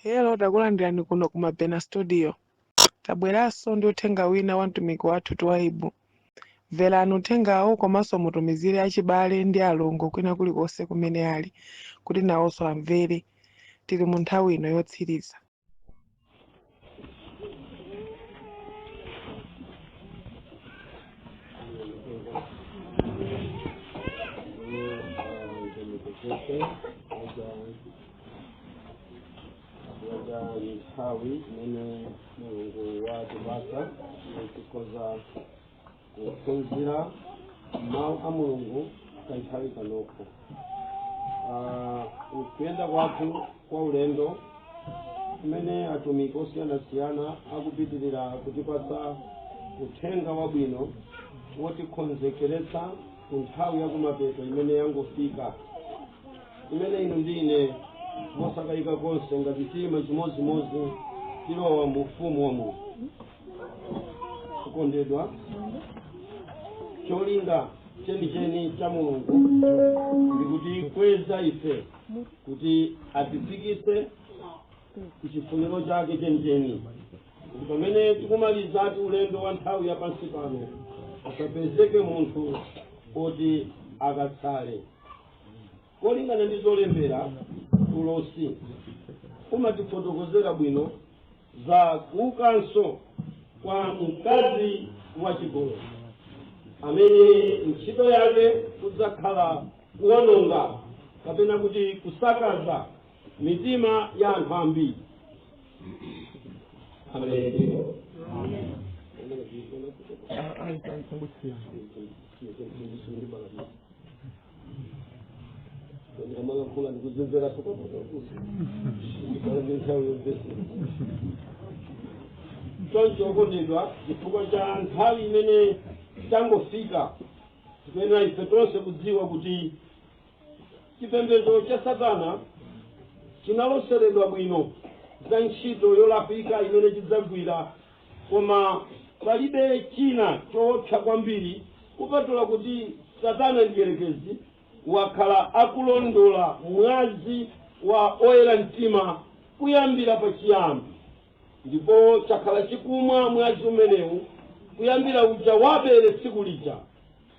Hello, takulandirani kuno ku Mabena Studio. Tabweranso ndi uthenga wina wa mtumiki wathu Twaibu. Mverani uthengawo komanso mutumizire achibale ndi alongo kwina kulikonse kumene ali kuti nawonso amvere. Tili mu nthawi ino yotsiriza. Ya nthawi imene Mulungu watipatsa tikhoza kuphunzira mawu a Mulungu kanthawi kanoko. Kuyenda kwathu kwa ulendo kumene atumiki osiyanasiyana akupitirira kutipatsa uthenga wabwino wotikonzekeretsa ku nthawi yakumapeto imene yangofika, imene inu ndi ine mosakayika konse ngati tiyima chimodzimodzi tilowa mu ufumu wa Mulungu. Kukondedwa, cholinga chenicheni cha Mulungu ndikutikweza ife kuti atifikitse kuchifuniro chake chenicheni, kuti pamene tikumalizatu ulendo wa nthawi ya pansi pano asapezeke munthu oti akatsale. Kolingana ndi zolembera, ulosi umatifotokozera bwino za kuukanso kwa mkazi wachigololo amene ntchito yake kudzakhala kuwononga kapena kuti kusakaza mitima ya anthu ambiri. Amen. Ndikamalankhula ndikuzimvera ndikhala ndi nthawi yomvesera. Choncho okondedwa, chifukwa cha nthawi imene tangofika, tikuyenera ife tonse kudziwa kuti chipembedzo cha Satana chinaloseredwa bwino za ntchito yolakwika imene chidzagwira, koma palibe china choopsa kwambiri kupatula kuti Satana mdierekezi wakhala akulondola mwazi wa oyera mtima kuyambira pachiyambi, ndipo chakhala chikumwa mwazi umenewu kuyambira uja wa Abele tsiku lija,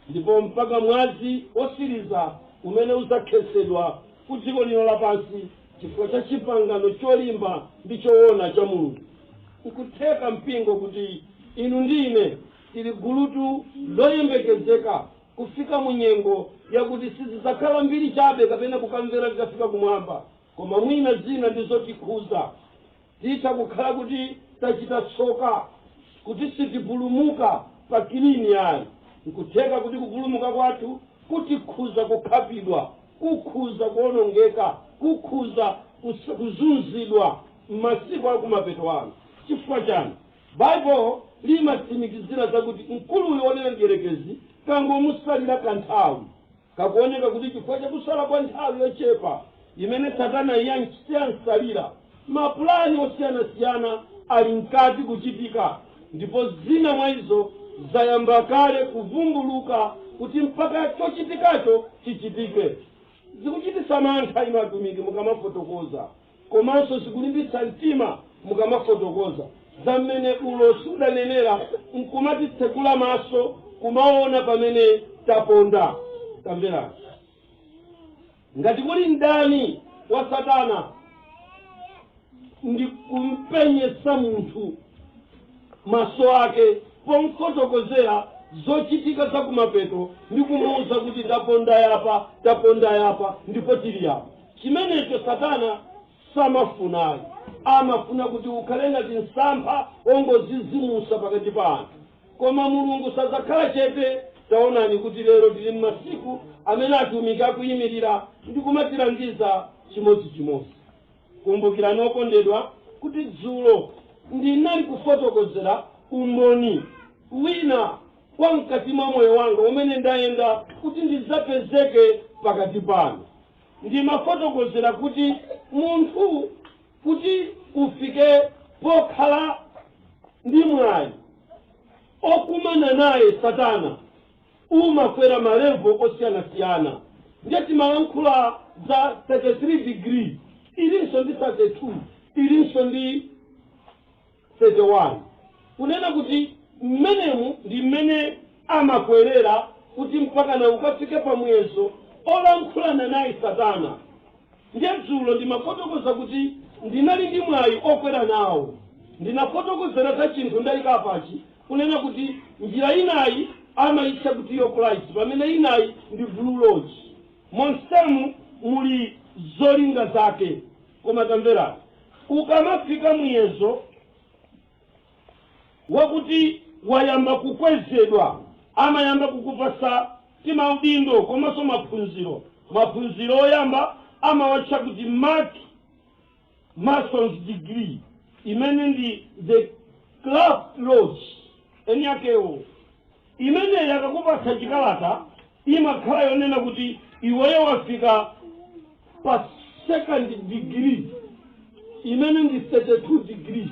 ndipo mpaka mwazi osiriza umene udzakhetsedwa ku dziko lino lapansi chifukwa cha chipangano cholimba ndi choona cha Mulungu. Nkutheka mpingo kuti inu ndi ine tili gulutu loyembekezeka kufika mu nyengo yakuti sizidzakhala mbiri chabe kapena kukamvera tikafika kumwamba, koma mwina zina ndi zotikhuza. Titha kukhala kuti tachita tsoka kuti sitipulumuka pa kilini ayi. Nkutheka kuti kupulumuka kwathu kutikhuza kukhapidwa, kukhuza kuonongeka, kukhuza kuzunzidwa m'masiku akumapeto ano. Chifukwa chani? Baibulo limatsimikizira zakuti mkuluyu wonena mdierekezi kangomusalira kanthawi. Kakuoneka kuti chifukwa cha kusala kwa nthawi yochepa imene Satana yamsalira, mapulani osiyanasiyana ali mkati kuchitika, ndipo zina mwa izo zayamba kale kuvumbuluka kuti mpaka chochitikacho chichitike. Zikuchititsa mantha inu atumiki mukamafotokoza, komanso zikulimbitsa mtima mukamafotokoza za mmene ulosi udanenera nkumatitsekula maso kumaona pamene taponda. Tamverani, ngati kuli mdani wa Satana ndi kumpenyetsa munthu maso ake pomfotokozera zochitika za kumapeto ndi kumuwuza kuti taponda yapa, taponda yapa, ndipo tili yapa. Chimenecho Satana samafunayi. Amafuna kuti ukhale ngati msampha wongozizimusa pakati pa anthu, koma Mulungu sadzakhala chete. Taonani kuti lero tili m'masiku amene atumiki akuyimirira ndi kumatilangiza chimodzimodzi. Kumbukirani okondedwa kuti dzulo ndinali kufotokozera umboni wina wa mkati mwa moyo wanga umene ndayenda kuti ndidzapezeke pakati panu. Ndimafotokozera kuti munthu kuti ufike pokhala ndi mwayi okumana naye Satana, umakwera ma level osiyanasiyana. Ndiye timalankhula za 33 degree, ilinso ndi 32. Ilinso ndi 31, kunena kuti mmenemu ndi mmene amakwerera kuti mpakana ukafike pamuyezo olankhulana naye Satana. Ndiye dzulo ndimafotokoza kuti ndinali ndi mwayi okwera nawo. Ndinafotokozera za chinthu ndayikapachi, kunena kuti njira inayi amayitcha kuti York Rite, pamene inayi ndi Blue Lodge. Monsemu muli zolinga zake. Koma tamverani, ukamafika muyezo wakuti wayamba kukwezedwa, amayamba kukupasa timaudindo komanso maphunziro. Maphunziro oyamba amawatcha kuti Mark Masons degree, imene ndi the Craft Lodge eni yakewo. Imeneyi akakupatsa chikalata, imakhala yonena kuti iweyo wafika pa second degree, imene ndi 32 degree.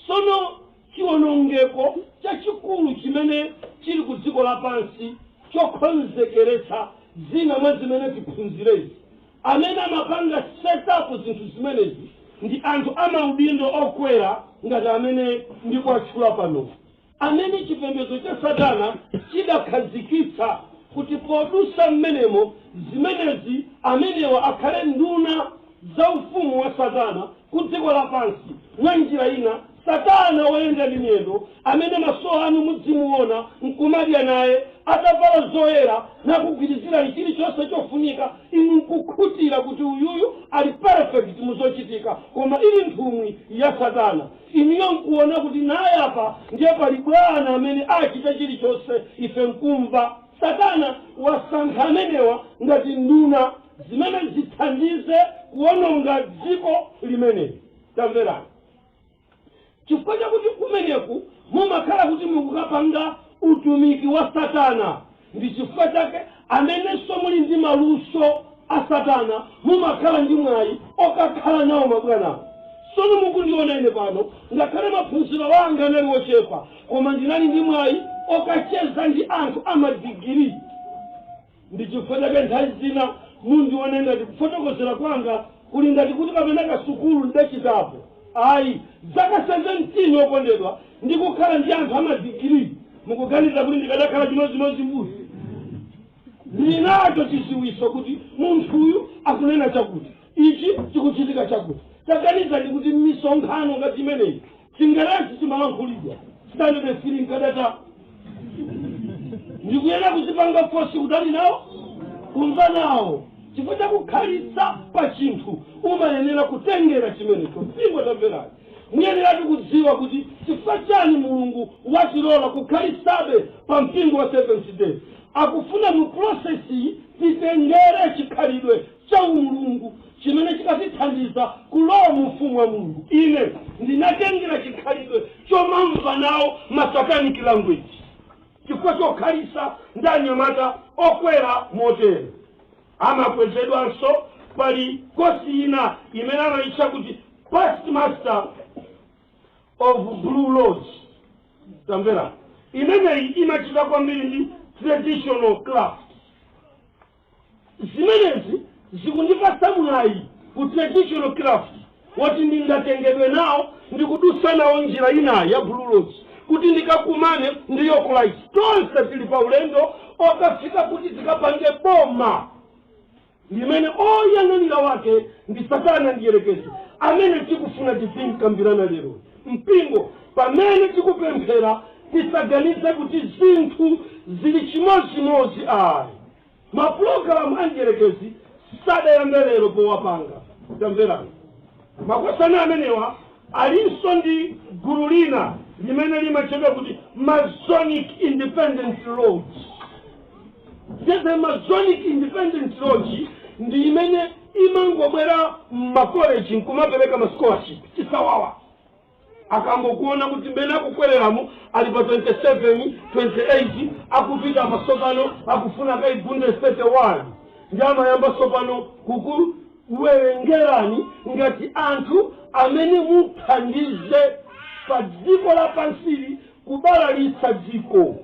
Sono chiwonongeko chachikulu chimene chili ku dziko lapansi chokonzekeretsa zina mwa zimene tiphunzirezi, amene amapanga setup zinthu zimenezi ndi anthu amaudindo okwera ngati amene ndikuwatchula pano, amene chipembedzo cha Satana chidakhazikitsa kuti podusa mmenemo zimenezi, amenewa akhale nduna za ufumu wa Satana ku dziko lapansi. Mwa njira ina, Satana woyenda ndi miyendo amene maso anu mudzimuona nkumadya naye atavala zoyera nakugwirizirani chilichonse chofunika, inu nkukhutira kuti uyuyu ali perfect muzochitika, koma ili nthumwi ya Satana. Inuyo nkuona kuti naye apa ndiye pali bwana amene achita chilichonse, ife nkumva. Satana wasankha amenewa ngati nduna zimene zithandize kuwononga dziko limeneli. Tamverani, chifukwa chakuti kumeneku mumakhala kuti mukukapanga utumiki wa Satana, ndi chifukwa chake amenenso muli ndi maluso a Satana mumakhala ndi mwayi okakhala nawo mabwana. Sono mukundiona ine pano, ngakhale maphunziro anga anali ochepa, koma ndinali ndi mwayi okacheza ndi anthu amadigiri. Ndi chifukwa chake nthawi zina mundione ngati kufotokozera kwanga kuli ngati kuti kapena kasukulu ndidachitapo. Ayi, zaka 17, okondedwa, ndikukhala ndi anthu amadigiri, mukuganiza kuti ndikadakhala chimodzimodzi mbuzi? Ndinacho chiziwiso kuti munthuyu akunena chakuti, ichi chikuchitika chakuti. Taganiza ndi kuti misonkhano ngati imeneyi Chingerezi chimalankhulidwa, standard 3 nkadata ndikuyena kuzipanga force kutali nawo, kumva nawo, chifukwa chakukhalitsa pa chinthu umayenera kutengera chimenecho. Mpingo, tamverani, muyeneratu kudziwa kuti chifukwa chani Mulungu wachilola kukhalitsabe pa mpingo wa Seventh Day. Akufuna mu process iyi titengere chikhalidwe cha umulungu chimene chikatithandiza kulowa mu ufumu wa Mulungu. Ine ndinatengera chikhalidwe chomamva nawo ma satanic language chifukwa chokhalisa ndi anyamata okwera motere. Amakwezedwanso, pali kosi ina imene amayitcha kuti Past Master of Blue Lodge. Tamvera, imeneyi imachita kwambiri ndi traditional craft. Zimenezi zikundipasa mwayi ku traditional craft woti ndingatengedwe nawo ndikudusa nawo njira inayi ya Blue Lodge kuti ndikakumane ndi York Rite. Tonse tili pa ulendo okafika kuti tikapange boma limene oyang'anira wake ndi Satana ndiyerekezi, amene tikufuna tizinkambirana lero. Mpingo, pamene tikupemphera, tisaganize kuti zinthu zili chimodzimodzi, ayi. Mapulogalamu a mdierekezi sadayambe lero powapanga. Tamverani, makosana amenewa alinso ndi gulu lina limene limatchedwa kuti Masonic Independent Lodge. The Masonic Independent Lodge ndi imene imangobwera mmakoleji nkumapereka ma scholarship chisawawa akangokuona kuti mmene akukwereramo ali pa 27, 28, akupita pasopano, akufuna kaigunde 31, ndi amayamba sopano kukuwerengerani ngati anthu amene muthandize pa dziko lapansili kubalalitsa dziko,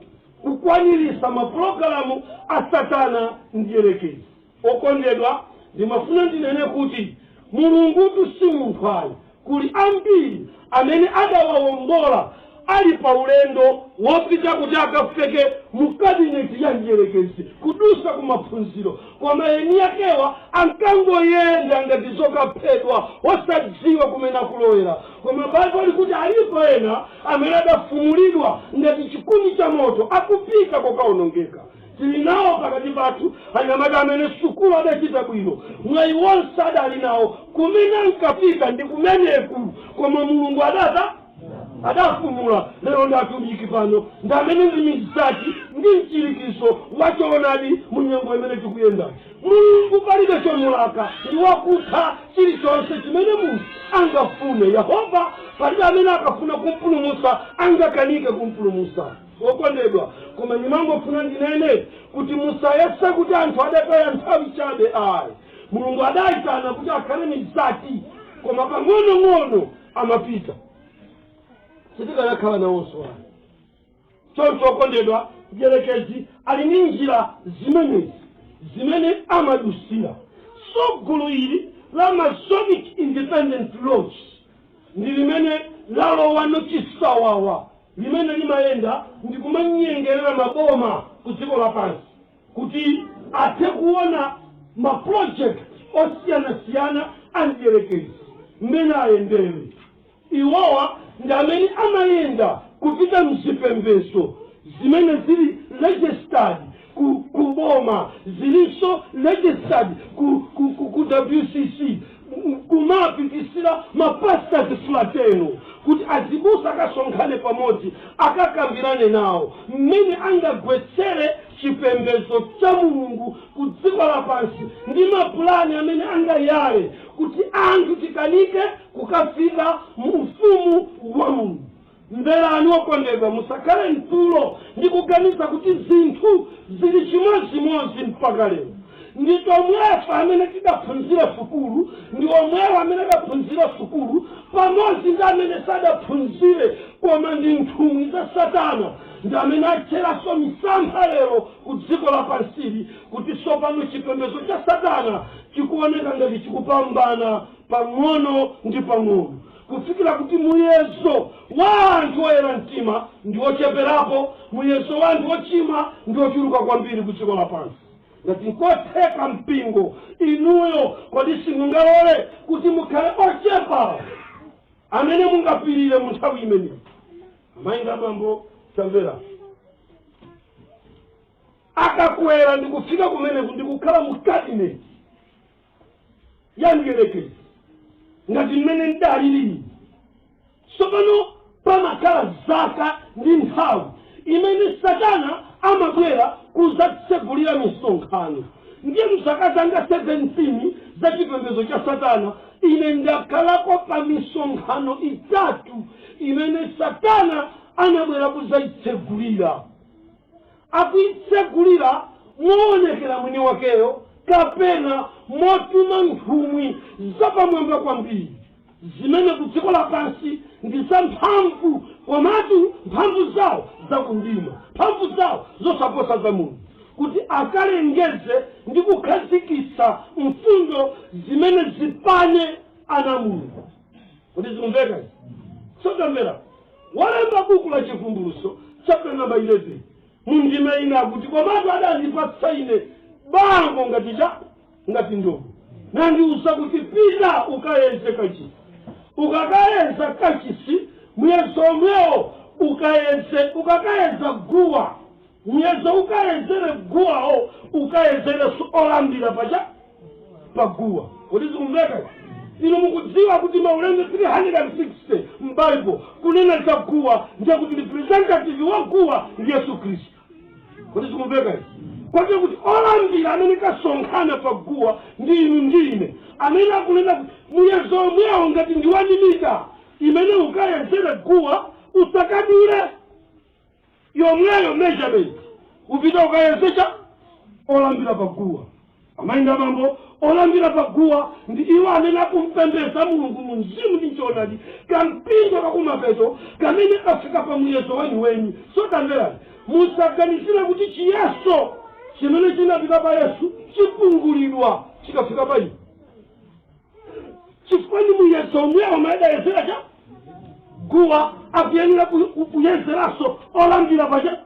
kukwanirisa mapulogalamu a Satana ndiyerekezi. Okondedwa, ndimafuna ndinene kuti Mulungutu si munthu ayi. Kuli ambiri amene adawawombola ali pa ulendo wopita kuti akafike mu kabineti ya mdierekezi kudusa kumaphunziro, koma eni akewa ankangoyenda ngati zokaphedwa, osadziwa kumene akulowera. Koma Baibulo likuti alipo ena amene adafumulidwa ngati chikuni cha moto, akupita kokaonongeka. Tili nawo pakati pathu anyamata amene sukulu adachita bwino, mwayi wonse adali nawo, kumene ankapita ndi kumeneku, koma Mulungu adata adafumula. Lero ndi atumiki pano, ndi amene ndi mizati ndi mchirikizo wachoonadi mu nyengo imene tikuyenda. Mulungu palibe chomulaka, ndi wakutha chilichonse chimene munthu angafune. Yehova palibe amene akafuna kumpulumutsa angakanike kumpulumutsa, wokondedwa. Koma ndimangofuna ndinene kuti musayese kuti anthu adataya nthawi chabe, ayi. Mulungu adayitana kuti akhale mizati, koma pang'onong'ono amapita, sitikanakhala nawonso ayi. Choncho okondedwa, mdierekezi ali ndi njira zimenezi zimene amadusira. So gulu ili la Masonic Independent Lodge ndi limene lalowano chisawawa, limene limayenda ndi kumanyengerera maboma ku dziko lapansi kuti athe kuona ma project osiyanasiyana a mdierekezi mmene ayendere. Iwowa ndi amene amayenda kupita mzipembedzo zimene zili registered ku boma, zilinso registered ku WCC, kumapitisira mapastors fraternal kuti azibusa akasonkhane pamodzi, akakambirane nawo mmene angagwetsere chipembedzo cha Mulungu ku dziko lapansi ndi mapulani amene angayale kuti anthu tikanike kukafika mu ufumu wa Mulungu. Mverani okondedwa, musakhale mtulo ndi kuganiza kuti zinthu zili chimodzimodzi mpaka lero. Ndi tomwefa amene tidaphunzira sukulu, ndi omwewo amene adaphunzira sukulu pamodzi ndi amene sadaphunzire, koma ndi nthumwi za Satana, ndi amene atcheranso misampha lero ku dziko lapansili, kuti tsopano chipembedzo cha Satana chikuoneka ngati chikupambana pang'ono ndi pang'ono, kufikira kuti muyezo wa anthu oyera mtima ndi ocheperapo, muyezo wa anthu ochimwa ndi ochuluka kwambiri ku dziko lapansi. Ngati nkotheka, mpingo, inuyo kodi simungalole kuti mukhale ochepa amene mungapirire mu nthawi imeneyi? Amayi ndi abambo, tamvera, akakwera ndikufika kumeneku ndikukhala mu cabinet ya mdierekezi ngati mmene ndalili tsopano, pamakhala zaka ndi nthawi imene Satana amabwera kudzatsegulira misonkhano. Ndiye mzaka zanga 17 za chipembedzo cha Satana, ine ndakhalako pa misonkhano itatu imene Satana anabwera kudzayitsegulira, akuitsegulira moonekera mwini wakeyo kapena motuma nthumwi zapamwamba kwambiri zimene ku dziko lapansi ndi za mphamvu, komatu mphamvu zawo zakundima, mphamvu zawo zosaposa za Mulungu, kuti akalengeze ndi kukhazikitsa mfundo zimene zipane ana Mulungu. Kuti zikumveka izi? Sotamvera, walemba buku la Chivumbulutso chapter number 11 mundime ina akuti, "Komatu adandipatsa ine bango ngati cha ngati ndodo, nandiuza kuti, 'Pita ukayeze kachisi. Ukakayeza kachisi, muyezo omwewo ukayeze ukakayeza guwa, muyezo ukayezere guwawo ukayezerenso olambira pacha paguwa.'" Kodi zikumveka? Inu mukudziwa kuti maulendo 360 m'Bible kunena za guwa, ndiye kuti representative wa guwa ndi Yesu Khristu. Kodi zikumveka izi? Kwake kuti olambira amene kasonkhana pa guwa ndi inu ndi ine, amene akunena kuti muyezo omwewo ngati ndi 1 mita imene ukayezere guwa, usakadule, yomweyo measurement upita ukayezecha olambira paguwa. Amayi ndi abambo, olambira paguwa ndi iwo amene akumpembedza Mulungu mu mzimu ndi choonadi, kampingo kakumapeto kamene kafika pa muyezo weniweni. So tamverani, musaganizire kuti chiyeso chimene chinapita pa Yesu chipungulidwa chikafika pa inu. Chifukwa Chifukwa ndi muyezo omwewo amadayezera cha guwa, akuyenera kuyezeranso olambira pacha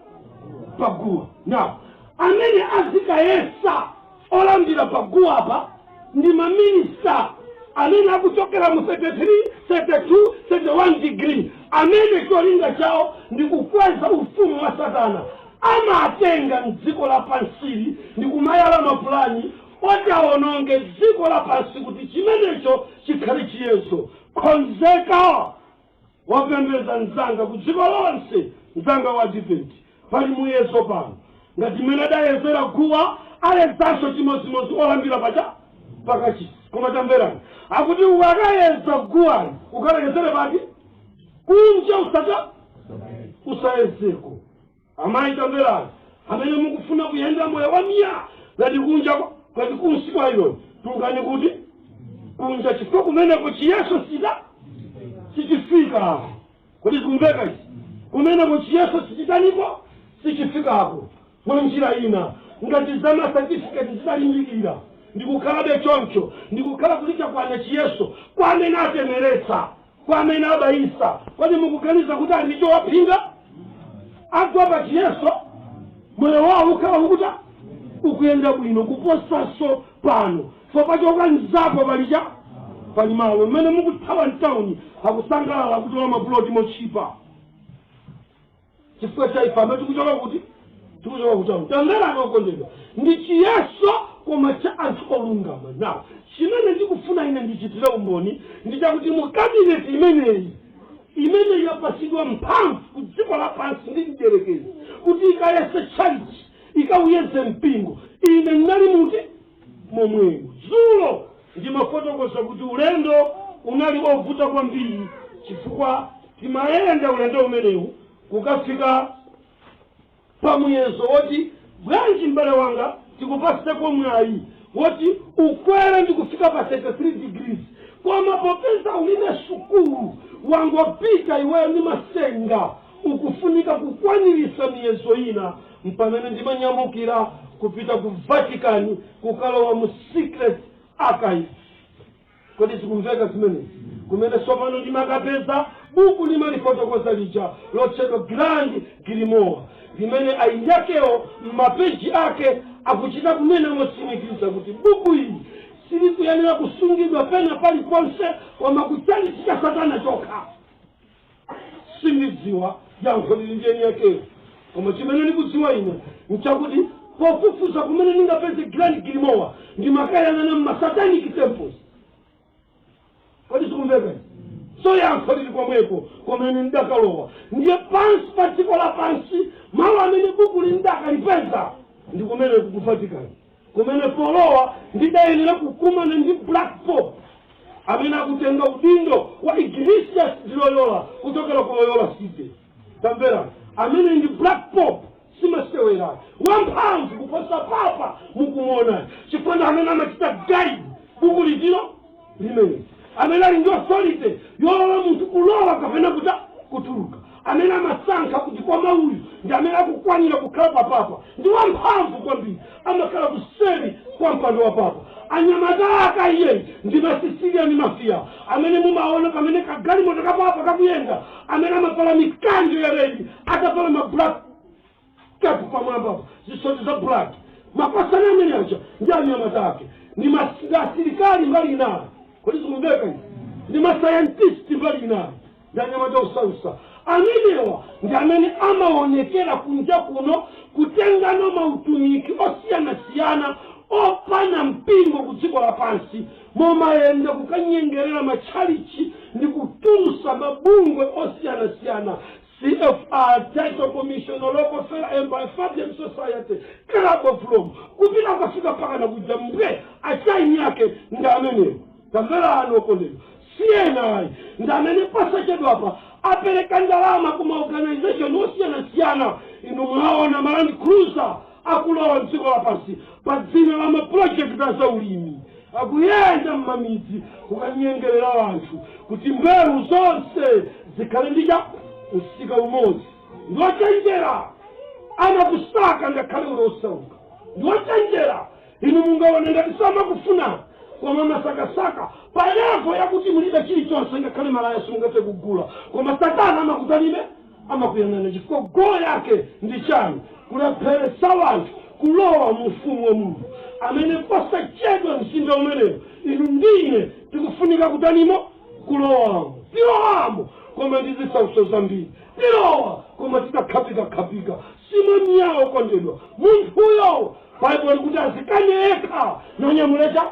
paguwa. Now, amene azikayesa olambira paguwa apa ndi maminista amene akuchokera mu 33, 32, 31 degree, amene cholinga chawo ndi kukweza ufumu wa Satana. Amatenga mdziko lapansili ndi kumayala mapulani oti awononge dziko lapansi kuti chimenecho chikhale chiyezo. Konzeka, wapembeza mzanga ku dziko lonse, mzanga wa Advent, pali muyezo pano. Ngati mmene adayezera guwa, ayezanso chimodzimodzi olambira pacha pakachisi. Koma tamverani, akuti ukakayeza guwali ukalekezere pati? Kunja usata usayezeko. Amayi, tamverani, amene mukufuna kuyenda moyo wa miya ngati kunja, ngati kunsi kwa iloni, tulukani kuti kunja, chifukwa kumeneko chiyeso sita sichifika. Kodi zikumveka izi? Kumeneko chiyeso sichitaniko, sichifikako. Mwa njira ina, ngati za masatifiketi zitalimbikira ndikukhalabe choncho, ndikukhala kuti chakwana chiyeso kwa amene atemeretsa, kwa amene abayisa, kodi mukuganiza kuti ali ndicho waphinga? Agwa pa chiyeso, moyo wawo ukhala ukuta ukuyenda bwino kuposaso pano. So pachoka nzapo palicha pali malo mmene mukuthawa mtawuni, akusangalala kutola mapuloti mochipa chifukwa cha ife amene tikuchoka kuti tikuchoka kutawuni. Tamverani okondedwa, ndi chiyeso koma cha anthu olungama. Nawo chimene ndikufuna ine ndichitire umboni ndi chakuti mu kabineti imeneyi, imene yapasidwa mphamvu ku dziko lapansi ndi mdierekezi kuti ikayese tchalichi, ikauyeze mpingo, ine ndinali muti momwemo. Dzulo ndimafotokoza kuti ulendo unali ovuta kwambiri, chifukwa timayenda ulendo umenewu kukafika pamuyezo woti, bwanji m'bale wanga, tikupaseko mwayi woti ukwere ndi kufika pa 33 degrees, koma popeza ulibe sukulu, wangopita iweyo ndi masenga, ukufunika kukwanirisa miyezo ina. Mpamene ndimanyamukira kupita ku Vatican kukalowa mu secret archive. Kodi zikumveka zimenezi? Kumene tsopano ndimakapeza buku limalifotokoza lija lotchedwa Grand Grimoire, limene ainyakewo m'mapeji ake akuchita kunena motsimikiza kuti buku ili silikuyenera kusungidwa pena paliponse koma kuchalichi cha Satana chokha. Sindidziwa yankho lili ndi eni yakeyo, koma chimene ndikudziwa ine nchakuti pofufuza kumene ndingapeze Grand Grimoire, ndimakayang'ana mmasatanic temples. Kodi sikumveka izi? So yankho lili komweko kumene ndidakalowa. Ndiye pansi pa dziko lapansi, malo amene buku lindakalipeza ndi kumene ku Vatican, kumene polowa ndidayenera kukumana ndi Black Pope amene akutenga udindo wa Ignatius de Loyola kuchokera ku Loyola City. Tamverani, amene ndi Black Pope simasewera, wamphamvu kuposa papa mukumuonayo, chifukwa ndi amene amachita guide buku litiro limene, amene ali ndi authority yolola munthu kulowa kapena kuta kutuluka, amene amasankha kuti koma uyu ndi amene akukwanira kukhala papapa. Ndi wamphamvu kwambiri, amakhala kuseri kwa mpando wa papa. Anyamata aka iyeyi ndi Masicilian Mafia amene mumaona pamene kagalimoto kapapa kakuyenda, amene amavala mikanjo ya red, atavala ma black cap pamwamba, zisoti za black. Makosana amene aja ndi anyamata ake ndi asilikali mbali inayo. Kodi zikumveka izi? Ndi mascientist mbali inayo, ndi anyamata osausa. Amenewa ndi amene amaonekera kunja kuno kutengano mautumiki osiyanasiyana opana mpingo ku dziko lapansi, momayenda kukanyengerera matchalichi ndi kutulusa mabungwe osiyanasiyana, CFR, Title Commission, Rockefeller Empire, Fabian Society, Club of Rome, kupita kukafika mpaka nakuja mbwe achaini yake ndi amenewo. Tamvera anu okondedwa, siyena ndi amene posachedwapa apereka ndalama ku maorganization osiyanasiyana. Inu mwaona ma Land Cruiser akulowa mdziko lapansi pa dzina la maproject azaulimi, akuyenda m'mamidzi kukanyengerera anthu kuti mbewu zonse zikhale ndi cha msika umodzi. Ndiwochenjera, amakusaka ngakhale uli osauka. Ndiwochenjera. Inu mungaone ngati samakufuna. Koma masakasaka pa level yakuti mulibe chilichonse, ngakhale malaya simungathe kugula, koma Satana amakutalibe, amakuyang'ana, chifukwa goal yake ndi chani? Kulepheretsa wanthu kulowa mu ufumu wa Mulungu amene posachedwa mzinda umenewo inu ndine tikufunika kutanimo? Kulowamo. Tilowamo, koma ndi zisautso zambiri. Tilowa, koma titakhapikakhapika, simwe myawo. Kondedwa, munthuyo Baibulo likuti azikane yekha, nanyamuleta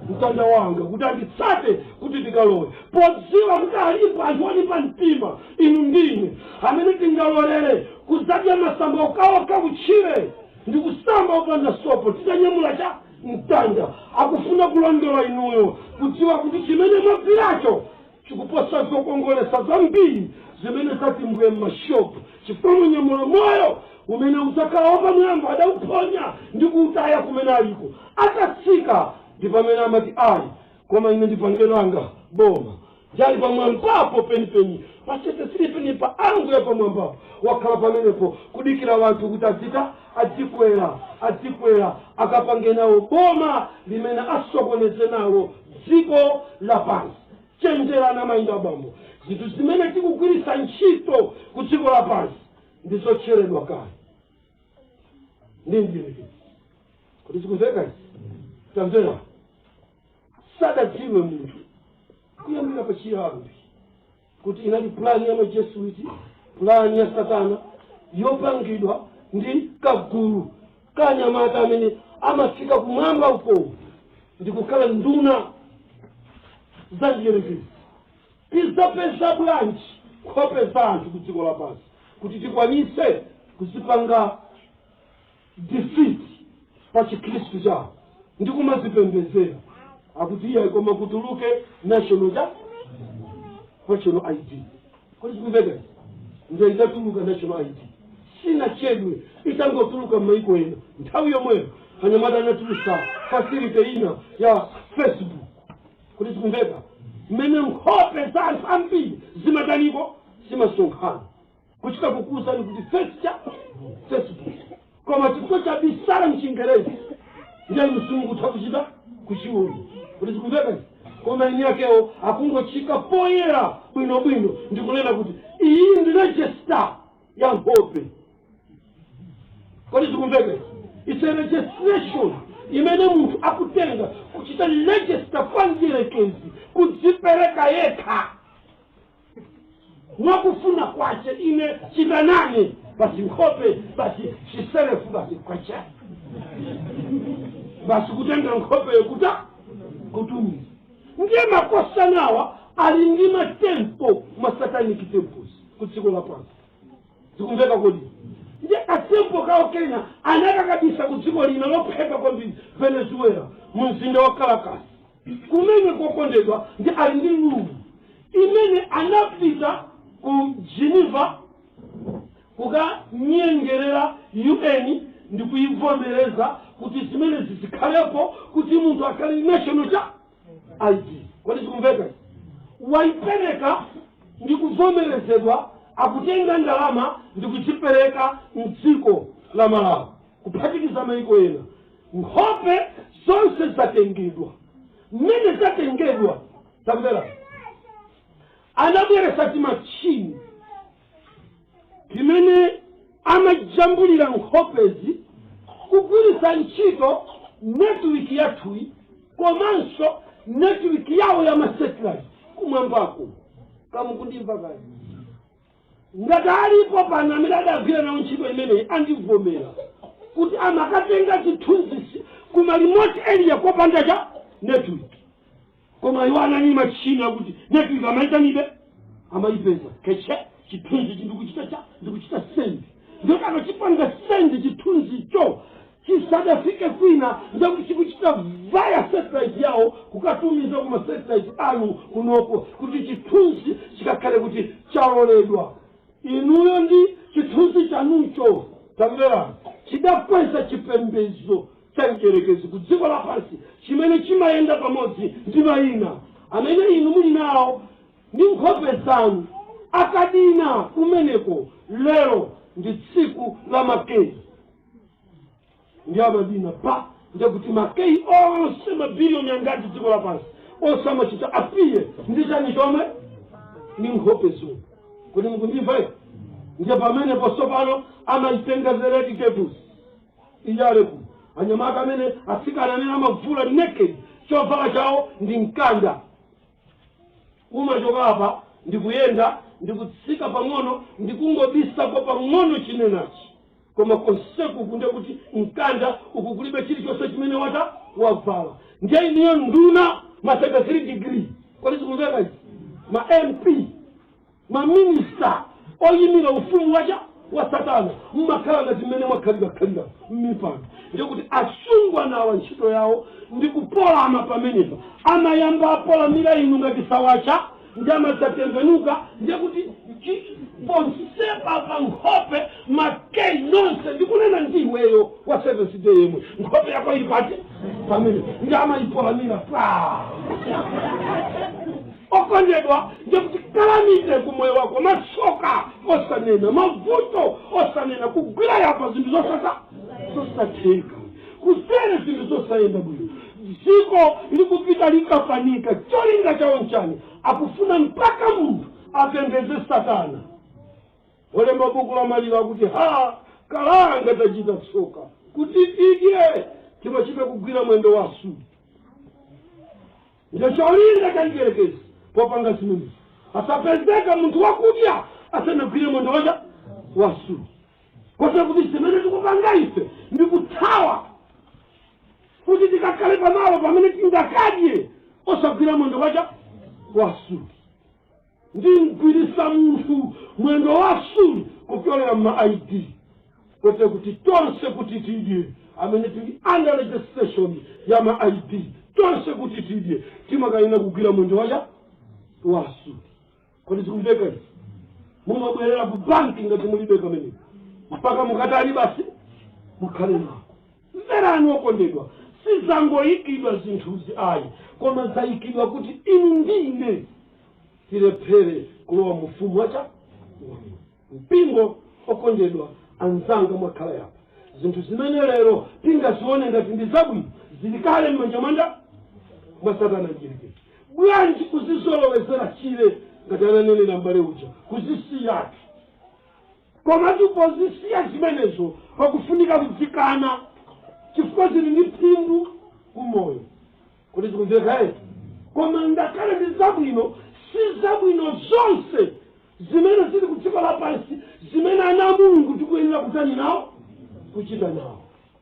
mtanda wanga kuti anditsate, kuti tikalowe, podziwa kuti alipo anthu olimba mtima, inu ndine, amene tingalolere kuzadya masamba okaoka kutchire ndi kusamba opanda sopo, titanyamula cha mtanda. Akufuna kulondola inuyo, kudziwa kuti chimene mwagwiracho chikuposa zokongolesa zambiri zimene zatimbwe m'mashopu, chifukwa munyamula moyo umene udzakhala wapamwamba. Adawuphonya ndi kuutaya kumene aliko. Atatsika ndi pamene amati, "Ayi, koma ine ndipange langa boma." Njali pamwambapo penipeni, pachetesiri peni pa angu ya pamwambapo, wakhala pamenepo kudikira wanthu kuti adzita adzikwera, adzikwera, akapange nawo boma limene asokoneze nalo dziko lapansi. Chenjerana, mayinda, abambo, zinthu zimene tikugwiritsa ntchito ku dziko lapansi ndizotcheredwa kale ndi mdierekezi. Kuti zikumveka izi? Tamvera, sadadziwe munthu kuyambira pachiyambi kuti inali plani ya Majesuiti, plani ya Satana yopangidwa ndi kagulu kanyamata amene amafika kumwamba uko ndi kukhala nduna za mdierekezi. Tizapeza bwanji nkhope za anthu ku dziko lapansi kuti tikwanise kuzipanga defeat pa Chikhristu chawo ndi kumazipembedzera? Akuti iye, koma kutuluke national ID. Kodi zikumveka izi? Ndio idatuluka national ID, sinachedwe itangotuluka m'maiko ena, nthawi yomweyo anyamata anatulusa facility ina ya Facebook. Kuti zikumveka? Mmene nkhope za anthu ambiri zimataniko? Zimasonkhana, kuchita kukuwuzani kuti face cha Facebook, koma chifukwa cha bisala mchingerezi, ndiye mzungu utha kuchita kuchiona. Kuti zikumveka izi? Koma eni yakewo akungochika poyera bwinobwino ndikunena kuti iyi ndi register ya nkhope. Kodi zikumveka izi? It's a registration imene munthu akutenga kuchita register kwa mdierekezi, kudzipereka yekha mwakufuna kwace. Ine chitanane basi, nkhope basi, chiserefu basi, kwace basi, kutenga nkhopeyo kuta kutumiza. Ndiye makosanawa ali ndi matemple, masatanic temples ku dziko lapansi. Zikumveka kodi? Ndiye katemple kawo kena anakakabisa ku dziko lina lopheka kwambiri, Venezuela, mu mzinda wa Caracas kumene kokondedwa. Ndi ali ndi room imene anapita ku Geneva kukanyengerera UN ndi kuivomereza kuti zimene zizikhalepo, kuti munthu akhale national cha ID. Kodi zikumveka? Waipereka ndi kuvomerezedwa, akutenga ndalama ndi kuzipereka mdziko la Malawi kuphatikiza maiko ena. Nkhope zonse zatengedwa. Mmene zatengedwa, tamvera, anabweresa timachini timene amajambulira nkhopezi kugwiritsa ntchito network yathuyi komanso network yawo ya masatellite kumwambako. Kamukundimva kale? Ngati alipo pano amene adagwira nawo ntchito imeneyi, andivomera kuti amakatenga zithunzisi kuma remote area kopanda cha network, koma iwo anali machini akuti network amaitanibe, amayipeza keche chithunzi ndikuchita cha ndikuchita send. Ndiyoti akachipanga send chithunzicho chisadafike kwina, ndekuti chikuchita via satellite yawo kukatumiza kuma satellite anu kunoko, kuti chithunzi chikakhale kuti chaloledwa. Inuyo ndi chithunzi chanucho, tamverani, chidakweza chipembedzo cha mdierekezi ku dziko lapansi chimene chimayenda pamodzi ndi mayina amene inu muli nawo ndi nkhope zanu akadina kumeneko. Lero ndi tsiku la makezi, ndi amadina pa Ndekuti makeyi onse, mabiliyoni angati dziko lapansi, onse amachita appear ndi chani chomwe? Ni nkhope zomwe. Kuti mukundimva ine? Ndiye pamene posopano amaitenga the Red Devils ijale ku anyamata amene, atsikana amene amavula naked, chovala chawo ndi mkanda. Umachoka apa ndikuyenda, ndikutsika pang'ono, ndikungobisako pang'ono chinenachi, koma konseku kunde kuti mkanda uku, kulibe chilichonse chimene wata wavala. Ndiye iniyo nduna ma 33 degree, kodi zikumveka izi? Ma MP, maminista oyimira ufumu wacha wa Satana, mmakhala ngati mmene mwakhalira mmipando. Ndikuti asungwanawa ntchito yawo ndi kupolama pamenepa. Amayamba apolamira inu ngati sawacha, ndi amadzatembenuka, ndiye kuti ponsepa pa nkhope makeyi nonse. Ndikunena ndi iweyo wa Seventh Day yemwe, nkhope yako ili pati pamene? Ndi amayipolamira pa. Okondedwa, ndikuti calamity kumoyo wako, masoka osanena, mavuto osanena, kugwira yapa zinthu zosata zosatheka, kusere zinthu zosayenda bwino, dziko likupita likapanika. Cholinga chawo nchani? Akufuna mpaka munthu apembeze Satana. Olemba buku la Maliro akuti, "Ha, kalanga, tachita tsoka! Kuti tidye timachita kugwira mwendo wa asuli." Ndiyo cholinga cha mdierekezi popanga zimenezi. Asapezeka munthu wakudya asanagwire mwendo wacha wasuli, kotero kuti zimene tikupanga ife ndi kuthawa kuti tikakhale pamalo pamene tingakadye osagwira mwendo wacha wasuli. Ndimgwirisa munthu mwendo wasuli kupyolera mma ID, kotero kuti tonse kuti tidye, amene tili under registration ya ma ID, tonse kuti tidye timakayina kugwira mwendo wacha wasuli. Kodi zikumveka izi? Mumabwerera ku banki ngati mulibe kameneko mpaka mukatali basi mukhale nako. Mverani okondedwa, sizangoyikidwa zinthuzi ayi, koma zayikidwa kuti inu ndine tilephere kulowa mufumu wacha mpingo. Okondedwa anzanga, mwakhala yapa, zinthu zimene lero tingazione ngati ndi zabwino zili kale m'manja mwanda mwa Satana mdierekezi. Bwanji kuzizolowezera chile ngati ananenera mbale uja, kuzisiyatu? Koma tipozisiya zimenezo pakufunika kudzikana, chifukwa zili ndi phindu kumoyo. Kuti zikumveka eti? Koma ngakhale ndi zabwino, si zabwino zonse zimene zili ku dziko lapansi zimene ana a Mulungu tikuyenera kutani nawo, kuchita nawo.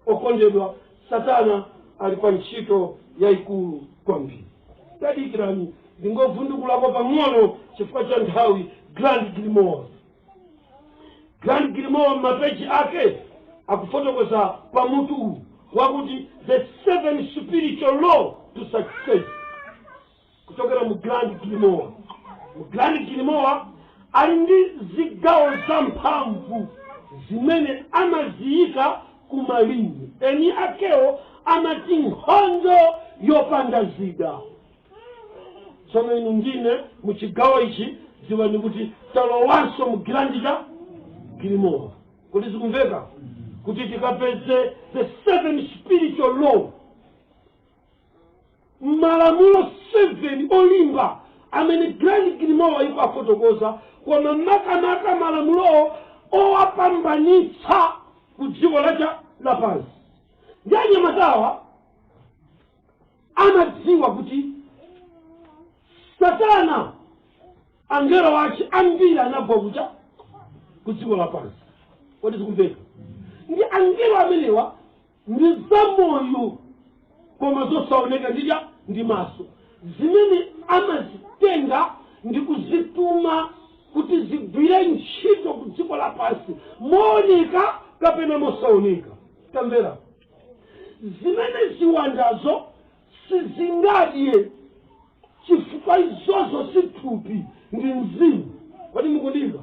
Okondedwa, Satana ali pa ntchito yayikulu kwambiri. Tadikirani ndingovundukulako pang'ono chifukwa cha nthawi. Grand Grimoire, Grand Grimoire, mapeji ake akufotokoza pamutu uwu wakuti "The Seven Spiritual Law to Success", kuchokera mu Grand Grimoire. Mu Grand Grimoire ali ndi zigawo za mphamvu zimene amaziyika kumalini. Eni akewo amati nkhondo yopanda zida. Tsono inu ndine mu chigawo ichi, dziwani kuti talowanso mu Grand cha Grimoire. Kuti zikumveka? Kuti tikapeze the seven spiritual law, malamulo 7 olimba amene Grand Grimoire ikuafotokoza, koma makamaka malamulowo owapambanitsa ku dziko lacha lapansi. Ndi anyamatawa amadziwa kuti Satana, angelo ace ambiri anagwa kucha ku dziko lapansi. Kodi zikumveka? Ndi angelo amenewa ndi zamoyo koma zosaoneka ndidya ndi maso, zimene amazitenga ndi kuzituma kuti zigwire ntchito ku dziko lapansi mooneka kapena mosaoneka. Tamvera, zimene ziwandazo sizingadye chifukwa izozo si thupi, ndi mzimu. Kodi mukundimva?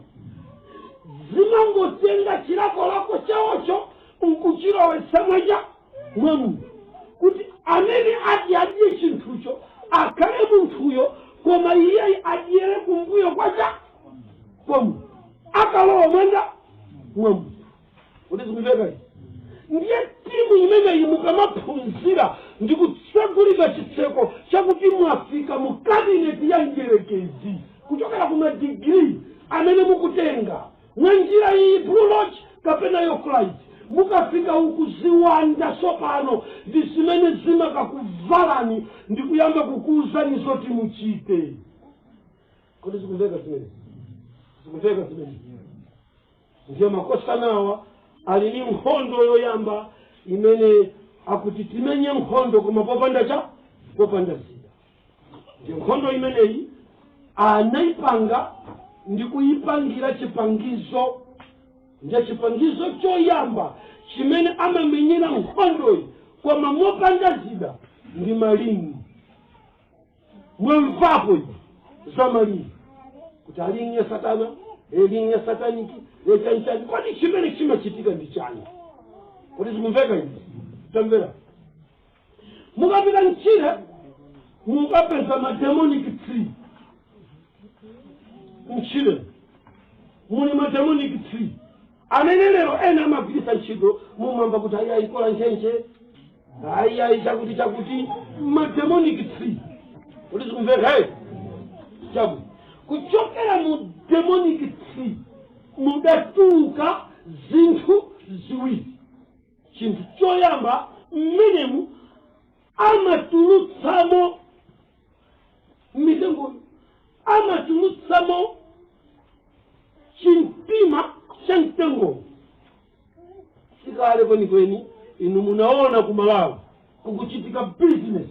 Zimangotenga chilakolako chawocho nkuchilowetsa mwacha mwa munthu, kuti amene ati adye chinthucho akhale munthuyo, koma iye adyere kumbuyo kwacha kwa munthu, akalowa mwanda mwa munthu. Kuti zikumveka izi? Ndiye timu imeneyi mukamaphunzira ndi kutsegulidwa chitseko chakuti mwafika mu cabinet ya mdierekezi kuchokera ku madigiri amene mukutenga mwa njira iyi, Blue Lodge kapena York Rite, mukafika uku ziwanda sopano ndi zimene zimakakuvalani ndi kuyamba kukuuzani zoti muchite. Kodi zikumveka zimene? Zikumveka zimene? Ndiye makosanawa ali ni nkhondo yoyamba imene akuti timenye nkhondo koma popanda cha popanda zida. Ndiye nkhondo imeneyi anayipanga ndi kuyipangira chipangizo. Ndiye chipangizo choyamba chimene amamenyera nkhondoyi koma mopanda zida ndi malingi. Mwamvapo izi za malingi kuti alingi ya satana, elingi ya satanic, echanchani? Kodi chimene chimachitika ndi chani? Kodi zikumveka izi? Tamvera, mukapita mchire mukapeza ma demonic tree. Mchire muli ma demonic tree amene lero ena amagwiritsa ntchito. Mumamva kuti ayi, ayikola ntchentche, ayi, ayi, chakuti chakuti, ma demonic tree. Kodi zikumveka? Hey, chakuti kuchokera mu demonic tree mudatuluka zinthu ziwiri. Chinthu choyamba, mmenemu amatulutsamo mitengo, amatulutsamo chimtima cha mtengo. Sikale kwenikweni inu munaona ku Malawi kukuchitika business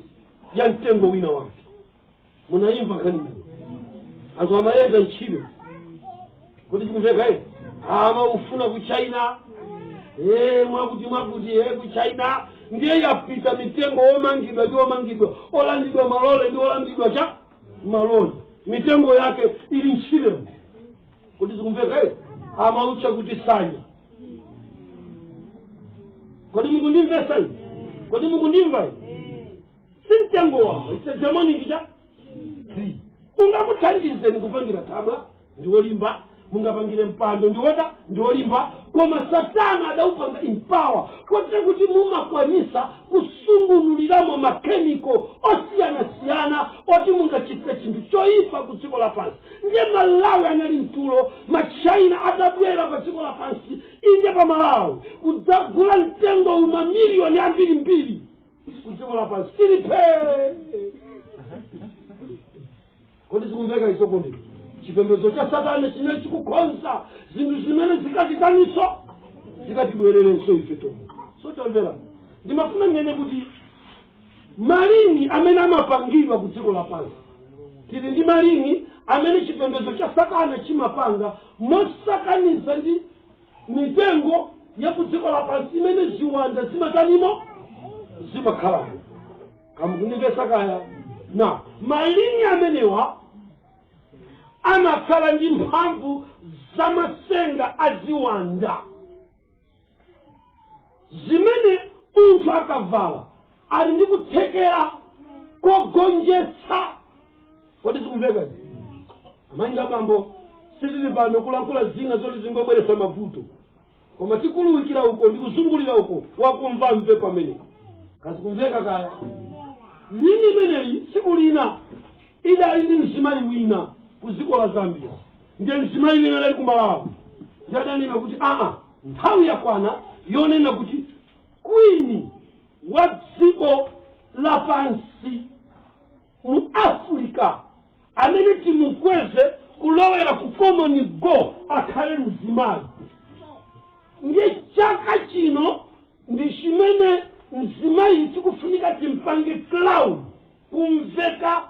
ya mtengo wina wake. Munayimva nkhani imene? Anthu amayenda ntchito. Kuti chikumveka ii? Amaufuna ku China, mwakuti mwakuti, ku China. Ndiye yapita mitengo omangidwa ndi omangidwa, olandidwa malole ndi olandidwa cha malole, mitengo yake ili ntchiremo. Kuti zikumveka ii? Amautcha kuti sanya. Kodi mukundimvesa ii? Kodi mukundimva ii? Si mtengo wamba, it's a demonic cha tree. Ungakuthandizeni kupangira thabwa, ndiwolimba. Mungapangire mpando, ndiwota ndiwolimba. Koma Satana adaupanga empower kotero kuti mumakwanisa kusungunuliramo makemiko osiyanasiyana oti mungachitire chinthu choyipa ku dziko lapansi. Ndiye Malawi anali mtulo, Machina atabwera pa dziko lapansi, inde, pa Malawi, kudzagula mtengo umamiliyoni ambirimbiri ku dziko lapansi. Tilipe. Kodi zikumveka izokonde? Chipembedzo cha Satana chimene chikukonza zinthu zimene zikatitaniso, zikatibwererenso ife tomwe. So tamvera, ndimafuna ndinene kuti malingi amene amapangidwa ku dziko lapansi, tili ndi malingi amene chipembedzo cha Satana chimapanga mosakaniza ndi mitengo ya ku dziko lapansi imene ziwanda zimatanimo, zimakhalamo. Kamukundimvesa kaya? Na malingi amenewa amakhala ndi mphamvu zamasenga aziwanda zimene munthu akavala ali ndi kuthekera kogonjetsa. Kodi zikumveka? Amayi, abambo, sitili pano kulankhula zina zoti zingobweretsa mavuto, koma tikuluwikira uko ndi kuzungulira uko. Wakumva mve pamene. Kazikumveka kaya? Lini imeneyi tsiku lina idali ndi mzimayi wina ku dziko la Zambia. Ndiye mzimayi wina adali ku Malawi, ndi adanena kuti aa, nthawi yakwana yonena kuti queen wa dziko lapansi mu Africa amene timukweze kulowera ku common goal akhale mzimayi. Ndiye chaka chino ndi chimene mzimayi tikufunika timpange crown, kumveka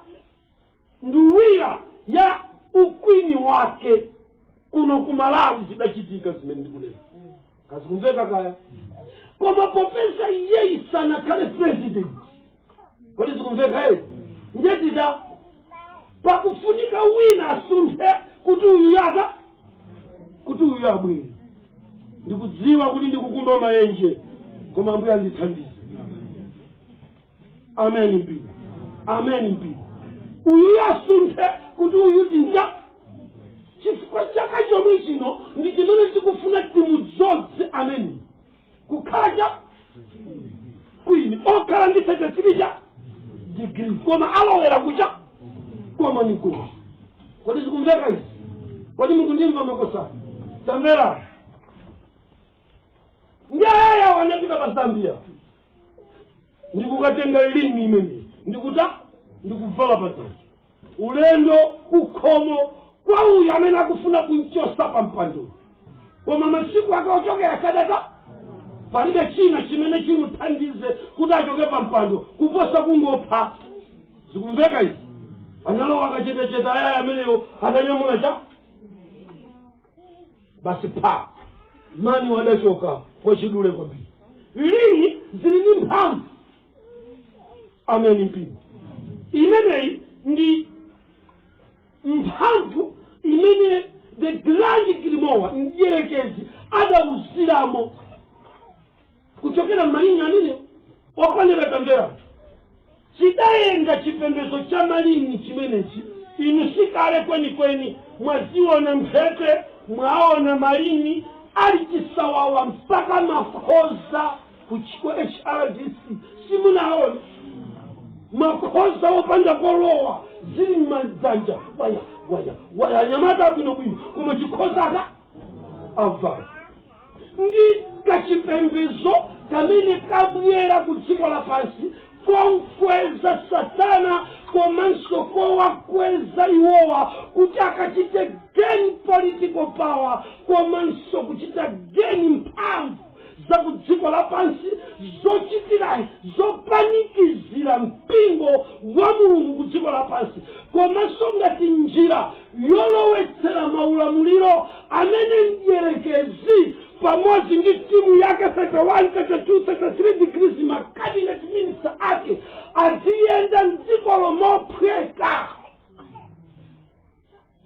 nduwira ya ukwini wake kuno ku Malawi. Zidachitika zimene ndikunena, kazikumveka kaya? Koma popeza iyeyi sanakhale president, kodi zikumveka ere? Ndiye tita pakufunika wina asunthe kuti uyu yaka, kuti uyu abwere. Ndikudziwa kuti ndikukumba maenje, koma Ambuye andithandize. Amen mpira, amen mpira. Uyu yasunthe kuti uyu tinja, chifukwa chaka chomwe chino ndi chimene tikufuna timudzodze amene kukhala cha Alowera kucha common good. Kodi zikumveka izi? Kodi mukundimva, makosa? Tamvera, ndi ayaya wanapita pa Zambia ndikukatenga limi imene ndikuta ndikuvala padzanja, ulendo kukhomo kwa uyu amene akufuna kumchosa pa mpando. Koma masiku ake ochokera sadata. Palibe china chimene chimuthandize kuti achoke pa mpando kuposa kungopha. Zikumveka izi? Analowa akachetechete ayaya ameneyo, atanyamula cha basi, pa mani wadachoka kwachidule kwambiri. Lini zili ndi mphamvu. Ameni mpingo. Imeneyi ndi mphamvu imene the Grand Grimoire, mdierekezi, adawuziramo kuchokera m'malinga amene okwanira. Tamvera, chidayenda chipembedzo cha malini chimenechi. Inu sikale kwenikweni mwaziona mphete, mwaona malini ali chisawawa mpaka makhoza ku HRDC. Simunaone makhoza opanda kolowa zili m'madzanja, waya waya waya, anyamata abwinobwino, koma chikhozaka avala. Ndi kachipembedzo kamene kabwera ku dziko lapansi konkweza Satana komanso kowakweza iwowa kuti akachite gain political power komanso kuchita gain mphamvu za ku dziko lapansi zochitira zopanikizira mpingo wa Mulungu ku dziko lapansi, komanso ngati njira yolowetsera maulamuliro amene mdierekezi pamodzi ndi timu yake 31, 32, 33 degrees, ma cabinet minister ake aziyenda mdzikolo mophweka,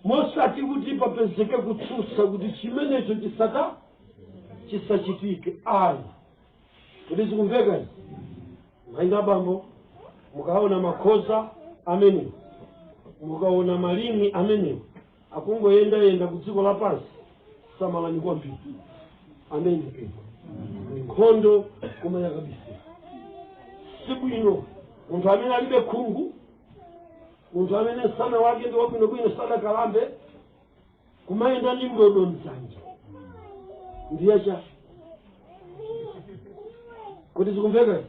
mosati kuti papezeke kutsutsa kuti chimenecho chisata chisachitike, ayi. Kuti zikumveka izi, mayi, abambo? Mukaona makhoza amenewo, mukaona malimi amenewo akungoyendayenda ku dziko lapansi, samalani kwambiri. Amene mpingo, ni nkhondo koma yakabisira. Sibwino munthu amene alibe khungu, munthu amene msana wake ndi wabwinobwino, sadakalambe, kumayenda ndi ndodo mdzanja. Ndiye cha kuti zikumveka izi?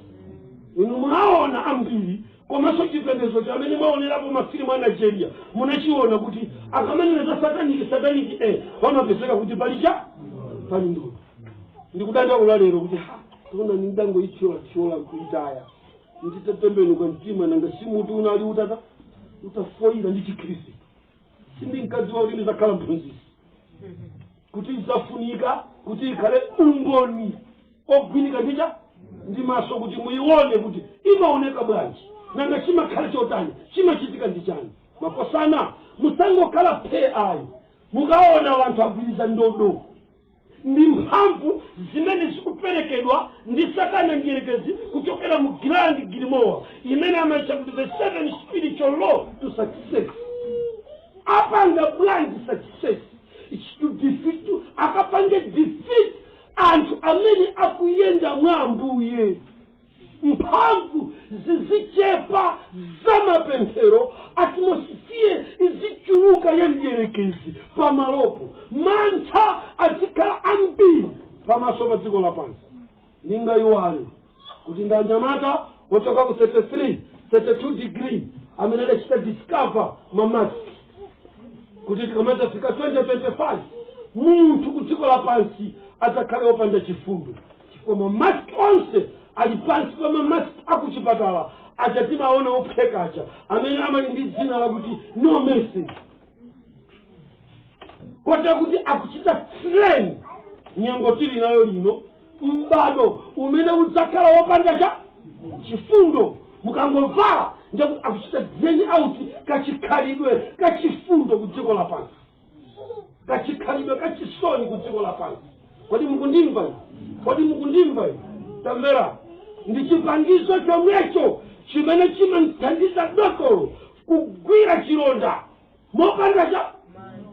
Inu mwaona ambiri, komanso chipembedzo chamene mwaonerapo mafilimu a Nigeria, munachiona kuti akamanena za satanic, satanic, pamapezeka kuti pali cha pali ndodo. Ndikudandaula lero kuti ha, tona nindangoithyola-thyola nkuitaya nditatembenuka mtima. Nanga simuti unali utata utafoira ndi Chikhristu? Sindinkadziwa kuti ndizakhala mphunzisi, kuti izafunika kuti ikhale umboni ogwinika ndicha ndi maso kuti muione kuti imaoneka bwanji. Nanga chimakhala chotani? Chimachitika ndi chani? Makosana, musangokhala phe ayi. Mukaona wanthu agwiriza ndodo, ndi mphamvu zimene zikuperekedwa ndi Satana mdierekezi kuchokera mu Grand Grimoire imene amaitcha kuti the seven spiritual law to success. Apanga bwanji success? It's to defeat, akapange defeat anthu amene akuyenda mwa Ambuye. Mphamvu zizichepa za mapemphero, atmosphere izichuluka ya mdierekezi pamalopo, mantha azikhala ambiri pamaso pa dziko lapansi. Ndingayiwale kuti ndanyamata wochoka ku 33, 32 degree amene adachita discover ma mask kuti tikamadzafika 2025 munthu ku dziko lapansi adzakhale wopanda chifundo, chifukwa ma mask onse ali pansi pa ma mask akuchipatala aja timaona ophekacha amene amali ndi dzina lakuti No Mercy, kotero kuti akuchita train nyengo tili nayo lino, m'bado umene udzakhala wopanda cha chifundo. Mukangovala ndekuti akuchita drain out kachikhalidwe kachifundo ku dziko lapansi, kachikhalidwe kachisoni ku dziko lapansi. Kodi mukundimva ine? Kodi mukundimva ine? Tamvera, ndi chipangizo chomwecho chimene chimamthandiza dotolo kugwira chilonda mopanda cha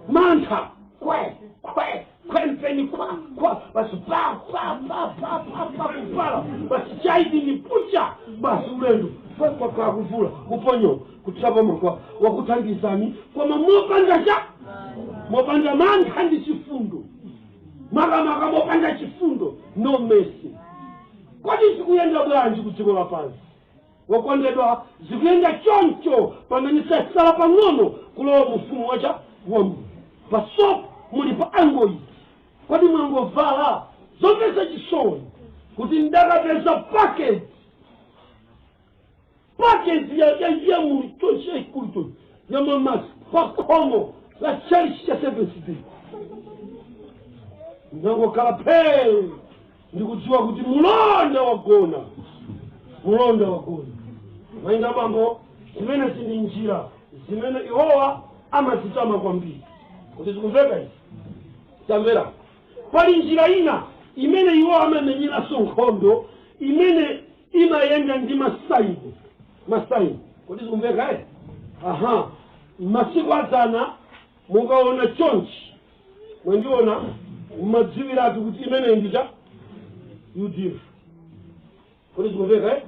mantha, kwe kwe. Khwempeni kwa kwa basi, pa pa pa pa pa pa, kupala basi, chaidi ni pucha basi, ulendo kwa kwa kwa, kuvula kuponyo kutsapa makwa wakuthandizani, koma mopanda cha mopanda mantha ndi chifundo, makamaka mopanda chifundo, no mercy. Kodi zikuyenda bwanji ku dziko lapansi, wakondedwa? Zikuyenda choncho pamene sasala pang'ono kulowa mufumu wacha wa Mulungu. Pasopo muli pa angoyi, kodi mwangovala? Zomvetsa chisoni kuti ndakapeza package, package ya muli chonchi yaikulu chonchi ya mamasi pakhomo la church cha Seventh Day. Ndangokhala phee, ndikudziwa kuti mulonda wagona, mulonda wagona. Mayinga bambo, zimene zindi njira zimene iwowa amazitama kwambiri. Kuti zikumveka izi? Tamvera, pali njira ina imene iwo amamenyeranso nkhondo imene imayenda ndi masaini, masaini. Kuti zikumveka? Eh, aha. Masiku adzana mukaona chonchi, mwandiona, mmadziwiratu kuti imeneyi ndicha UDF. Kodi zikumveka? Eh,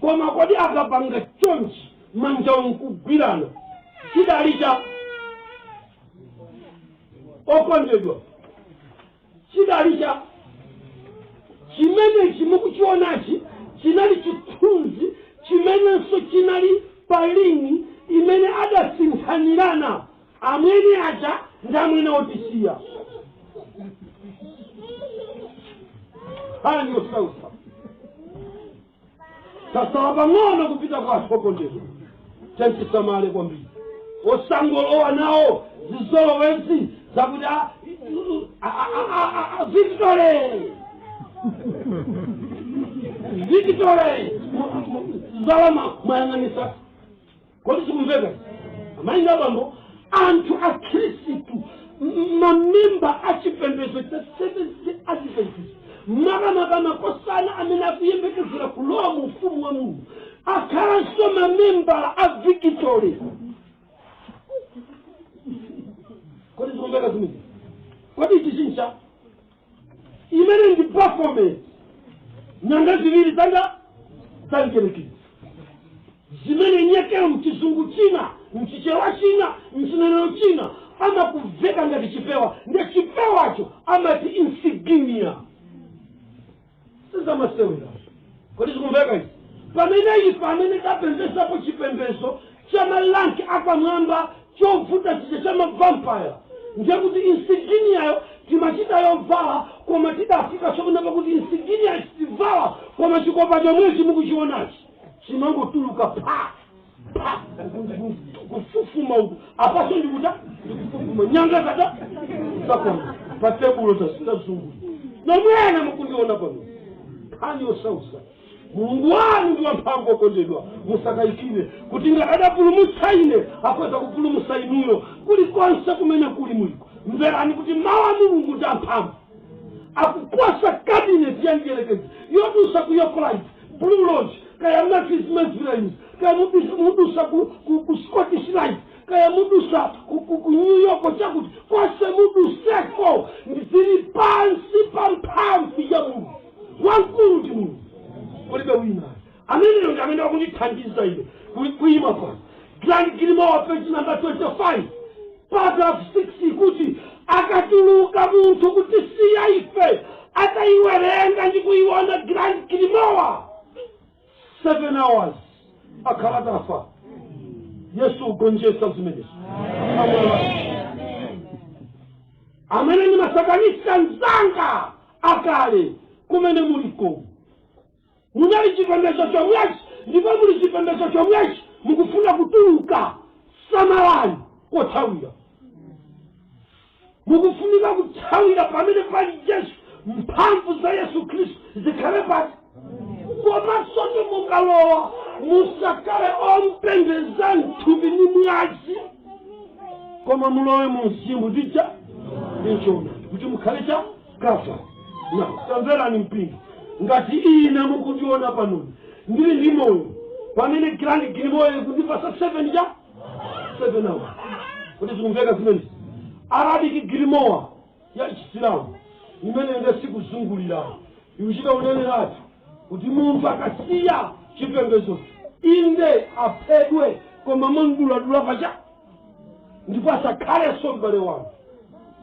koma kodi akapanga chonchi, manja nkugwirana, chidali cha, okondedwa, chidali cha chimenechi mukuchionachi chinali chithunzi chimenenso chinali pa ring imene adasinthanirana amwene aja ndi amwene otisiya. Hani osausa, tasala pang'ono kupita kwathu, okondedwa, tentisamale kwambiri, osangolowa nawo zizolowezi zakuti victory, victory, zalama mwayang'anisa. Kodi sikumveka, amayi abambo? Anthu a Khristu, mamemba a chipembedzo cha Seventh Adventist, makamaka makosana amene akuyembekezera kulowa mu ufumu wa Mulungu, akhalanso mamembala a victory. Kodi zikumveka zimene? Kodi ichi chincha imene ndi Baphomet, nyanga ziwiri zanga zangerekezi zimene nyekero mchizungu china, mchichewa china, mchinenero china amakuveka ngati chipewa, ndi chipewacho amati insignia. Sizamasewera. Kodi zikumveka izi? Pamene ife amene tapembezapo chipembezo cha malanki apamwamba chovuta chija cha mavampire, ndiye kuti insigniayo timachita yovala, koma tidafika tsopano pakuti insignia sitivala, koma chikopa chomwechi mukuchionachi chimangotuluka pa pa kufufuma uku, apaso ndikuta ndikufufuma, nyanga zata zakona pa tebulo tazungulira nomwena mukundiona pano. Nkhani yosausa. Mulungu wanu ndi wamphamvu, okondedwa. Musakayikire kuti ngati adapulumutsa ine, akhoza kupulumutsa inuyo kulikonse kumene kuli muliko. Mverani kuti mawu a Mulungu ndi amphamvu, akuposa cabinet ya mdierekezi yodusa ku York Rite, Blue Lodge, kaya Matthews Mezrains, kaya mudusa ku Scottish Rite, kaya mudusa ku New York, chakuti konse muduseko, zili pansi pa mphamvu ya Mulungu. Wamkulu ndi Mulungu, kulibe wina. Ameneyo ndi amene wakundithandiza ine kuyima pano. Grand Grimoire, page number 25, paragraph 6, kuti akatuluka munthu kutisiya ife atayiwerenga ndi kuiona Grand Grimoire, 7 hours akhala tafa. Yesu ugonjetsa zimenezo. Amene ni masatanista mzanga akale, kumene muliko, munali chipembedzo chomwechi ndipo muli chipembedzo chomwechi, mukufuna kutuluka, samalani kothawira. Mukufunika kuthawira pamene pali Yesu, mphamvu za Yesu Khristu zikhale pati. Komanso mukalowa, musakhale ompembeza mthupi ndi mwazi, koma mulowe mu mzimu ndija ndichoonadi, kuti mukhale cha kafa na. Tamverani mpingo, ngati ine mukundiona panoni ndili ndi moyo pamene Grand Grimoire kundipasa 7 cha 7 hours, kuti zikumveka zimenezi? Arabic Grimoire. Ya Chisilamu imene inde sikuzungulira, ikuchita kuneneratu kuti munthu akasiya chipembedzo, inde aphedwe, koma monduladula pacha, ndipo asakhalenso m'bale wanu.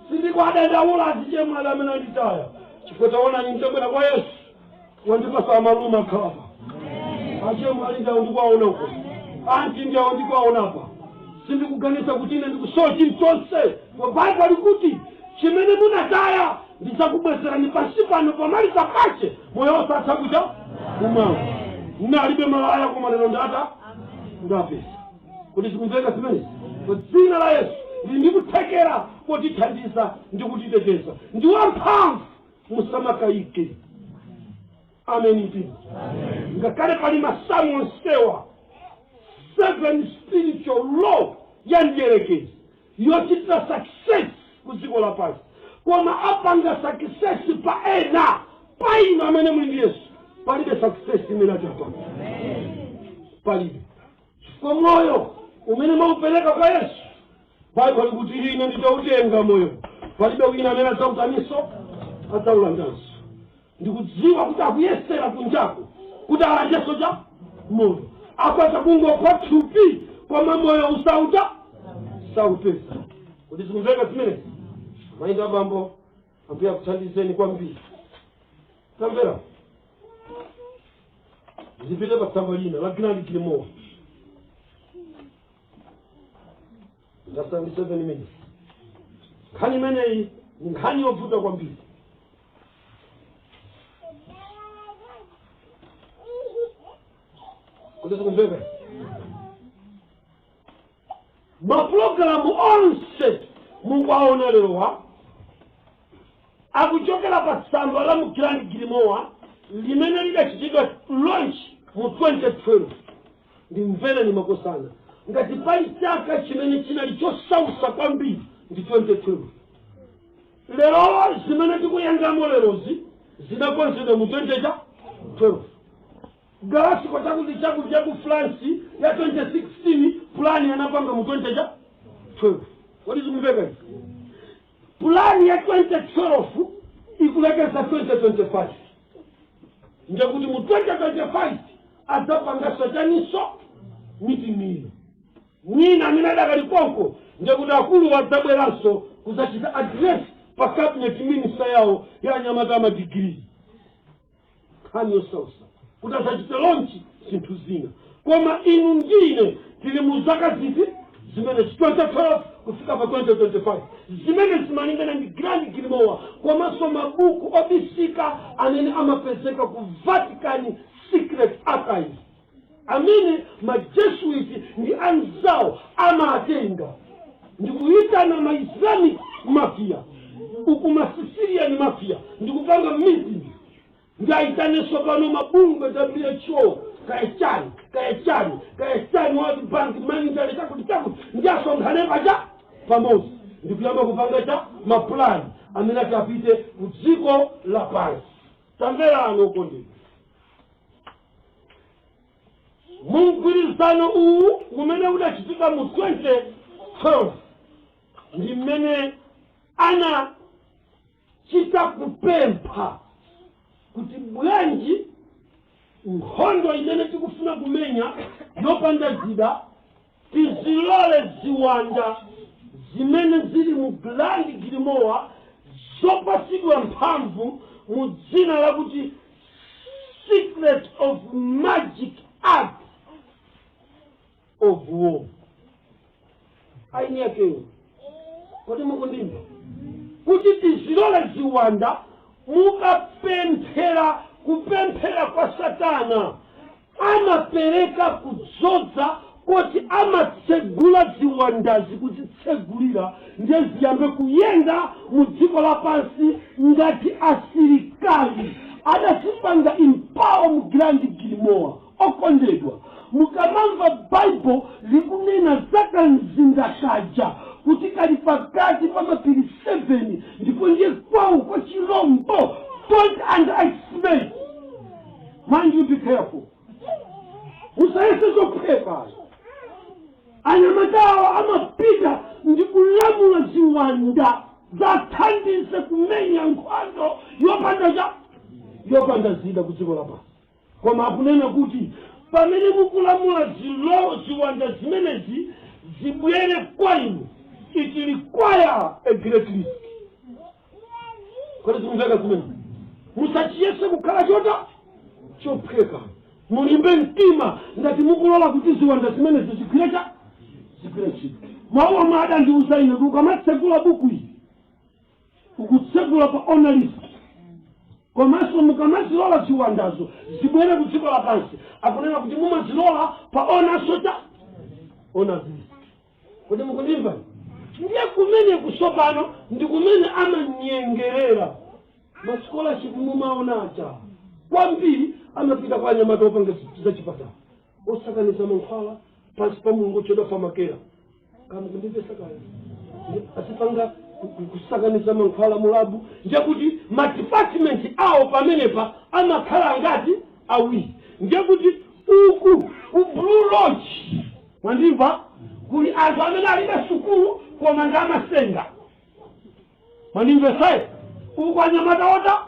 Sindikuadandaula azichemwali amene anditaya, chifukwa taonani, mtabwera kwa Yesu wandipasa amalume akhalapa. Achemwali ndawo ndikuwaona uko, anti ndiawo ndikuwaonapa. Sindikuganiza kuti ine ndikusowa chilichonse. Baibulo likuti chimene munataya ndidzakubwezerani pansi pano, pamaliza pache moyo osatha kucha kumwamba. Mnalibe malaya, koma lero ndata ndapeza. Kuti zikumveka zimenezi? Kwa dzina la Yesu lili ndikuthekera kotithandiza ndi kutiteteza, ndi wamphamvu, musamakayike. Ameni mpingo. Ngakhale pali masamu onsewa, seven spiritual law ya mdierekezi yochitira success ku dziko lapansi, koma apanga success pa ena. Pa inu amene muli ndi Yesu palibe success imene achapanga, palibe, chifukwa moyo umene mwaupereka kwa Yesu, Baibulo likuti ine nditautenga moyo, palibe wina amene adzawutaninso, adzawulandanso. Ndikudziwa kuti akuyesera kunjako kuti alandenso cha moyo, akwaza kungopha thupi, koma moyo usauta saupeza. Kuti zikumveka zimenezi, mayinda abambo? Ambuye akuthandizeni kwambiri. Tamvera, ndipite pa tsamba lina la Grand Grimoire. Ndasala ndi 7 minutes. Nkhani imeneyi ni nkhani yovuta kwambiri. Kuti zikumveka, mapulogalamu onse mukuwaona lerowa akuchokera pa tsamba la mu Grand Grimoire limene lidachitidwa launch mu 2012. Ndimvereni makosana, ngati pali chaka chimene chinali chosausa kwambiri ndi 2012. Lero zimene tikuyendamo lerozi zinakonzedwa mu 2012. Galasiko chakuti chakuti cha ku France ya 2016, plan anapanga mu 2012. Kodi zikumveka izi? Plan ya 2012 ikulekeza 2025, ndekuti mu 2025 adzapanganso chaniso? Meeting ino mwina amene adakali konko, ndekuti akulu adzabweranso kuzachita address pa cabinet minister yawo ya anyamata amadigiri. Nkhani yosausa kuti azachite launch zinthu zina, koma inu ndine tili mu zaka ziti zimene? 2012 kufika pa 2025, zimene zimalingana ndi Grand Grimoire komanso mabuku obisika amene amapezeka ku Vatican Secret Archive, amene maJesuit ndi anzawo amatenga ndikuyitana ma Islamic mafia uku, ma Sicilian mafia, ndikupanga meeting, ndiayitanenso pano mabungwe WHO, kayachani kayachani kayachani, World Bank manager, chakuti chakuti, ndi asonkhane pacha pamodzi ndikuyamba kupanga cha mapulani amene ati apite ku dziko lapansi. Tamverani okondedwa, mumgwirizano uwu umene udachitika mu 2012 ndi mmene anachita kupempha kuti bwanji nkhondo imene tikufuna kumenya yopanda zida, tizilole ziwanda zimene zili mu Grand Grimoire zopasidwa mphamvu mu dzina lakuti Secret of Magic Art of War aini yakeyo. Kodi mukundimva? Kuti tizilole ziwanda, mukapemphera kupemphera kwa satana, amapereka kudzodza kuti amatsegula ziwandazi, kuzitsegulira, ndiye ziyambe kuyenda mu dziko lapansi ngati asilikali adazipanga empower mu Grand Grimoire. Okondedwa, mukamamva Baibo likunena za kamzinda kaja kuti kali pakati pa mapiri 7 ndipo ndiye kwawo kwa chirombo, don't underestimate. Mind you, be careful, musayese zophweka. Anyamatawo amapita ndi kulamula ziwanda. Zathandize kumenya nkhondo yopanda cha yopanda zida ku dziko lapansi. Koma akunena kuti pamene mukulamula ziwanda zimenezi zibwere kwa inu, it require a great risk. Kodi zikumveka zimene? Musachiyese kukhala chota chophweka. Mulimbe mtima ngati mukulola kuti ziwanda zimenezi zigwire cha zigwire ntchito. Mawu omwe adandiuza ine kuti ukamatsekula buku ili, ukutsekula pa own risk. Komanso mukamazilola ziwandazo zibwere ku dziko lapansi, akunena kuti mumazilola pa own cha own risk. Kodi mukundimva? Ndiye kumene kusopano ndi kumene amanyengerera ma scholarship mumaonacha kwambiri, amapita kwa anyamata opanga zachipatala, osakaniza mankhwala pansi pa Mulungu ochedwa famakera. Kamukundimvesa kaya? Azipanga kusakaniza mankhwala mu lab. Ndiye kuti ma department awo pamenepa amakhala ngati awiri. Ndiye kuti uku ku Blue Lodge, mwandimva, kuli anthu amene alibe sukulu koma ndi amasenga. Mwandimvesayi? Uku anyamata ota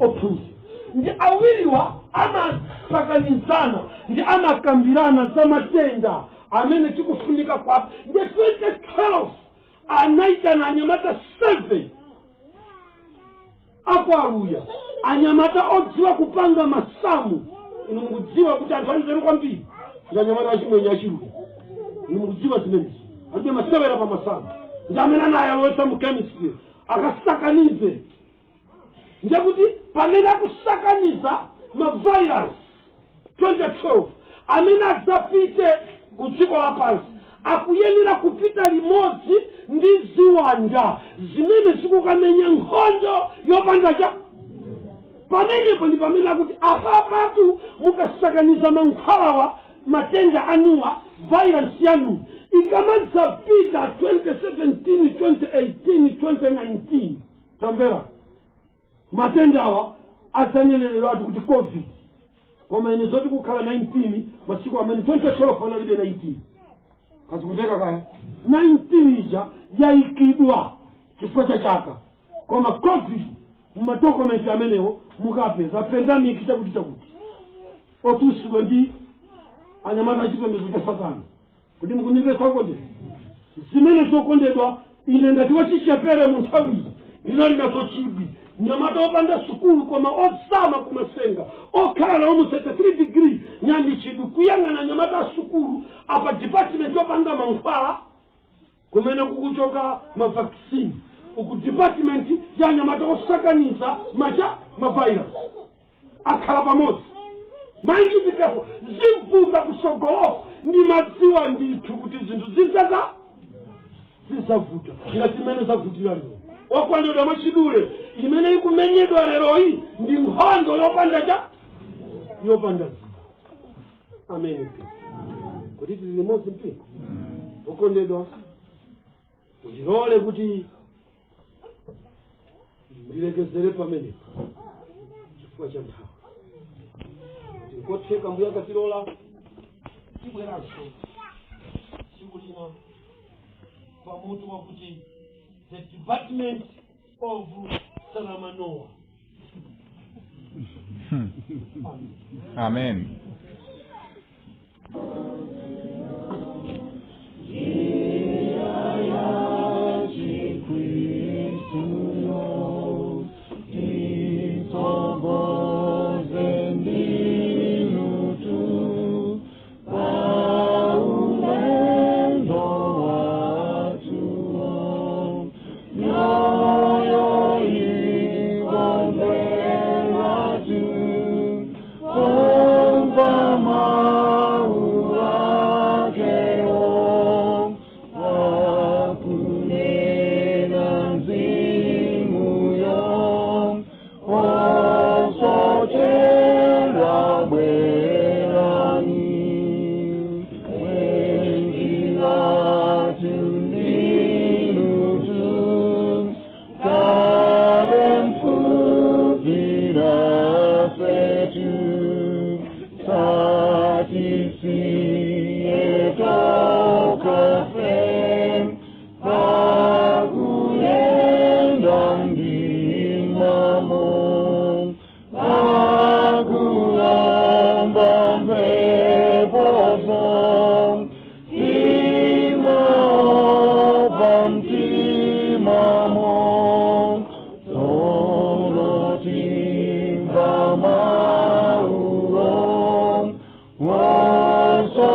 ophunzira. Ndi awiriwa amapakanizana ndi amakambirana za matenda amene tikufunika kwapo. Ndi 2012 anaitana anyamata 7 akwaluya, anyamata odziwa kupanga masamu. Inu mukudziwa kuti anthu anzeru kwambiri ndi anyamata achimwenye, achiluya. Inu mukudziwa zimenezi, alibe masewera pa masamu. Ndi amene anayalowetsa mu chemistry akasakanize. Ndekuti pamene akusakaniza ma virus 2012 amene adzapite ku dziko lapansi, akuyenera kupita limodzi ndi ziwanda zimene zikukamenya nkhondo yopanda cha. Pamenepo ndi pamene akuti apapatu mukasakaniza mankhwalawa, matenda anuwa, virus yanu ikamadzapita 2017, 2018, 2019, tamvera, matendawa adzanyenereratu ati kuti COVID. Koma ine zoti kukhala 19, masiku amene 2012 analibe 19. Kazikuteka kaya? 19 ija yayikidwa chifukwa cha chaka, koma COVID muma document amenewo mukapeza pandemic chakuti chakuti otusidwa ndi anyamata achipembedzo cha Satana. Kuti mukundimvetsa kodi zimene zokondedwa? Ine ngati wachichepere mu nthawiyi ndinali nazo chidwi, nyamata opanda sukulu koma osama kumasenga, okhala nawo mu 33 degree nyandi, chidwi kuyang'ana nyamata asukulu apa department yopanga mankhwala kumene kukuchoka ma vaccine, uku department ya anyamata osakaniza macha ma virus akhala pamodzi. Mind be careful, zivuta kusogoloko. Ndimadziwa ndithu kuti zinthu zizaka zizavuta ngati zimene zavutira lero. Okondedwa, mwachidule, imene ikumenyedwa leroyi ndi nkhondo yopanda cha yopanda zida. Amene kuti tili limodzi mpingo okondedwa, mundilole kuti ndilekezere pamenepo chifukwa cha nthawi. Kuti nkotheka, Mbuye akatilola, tibweranso tsiku lina pamutu wakuti "The Department of Salamanoa". Amen. Amen. Njira ya Chikristuyo titsogoze ndinutu pa ulendo watuo, mioyo ikondweratu kumva. Mtimamo tsono timva mauwo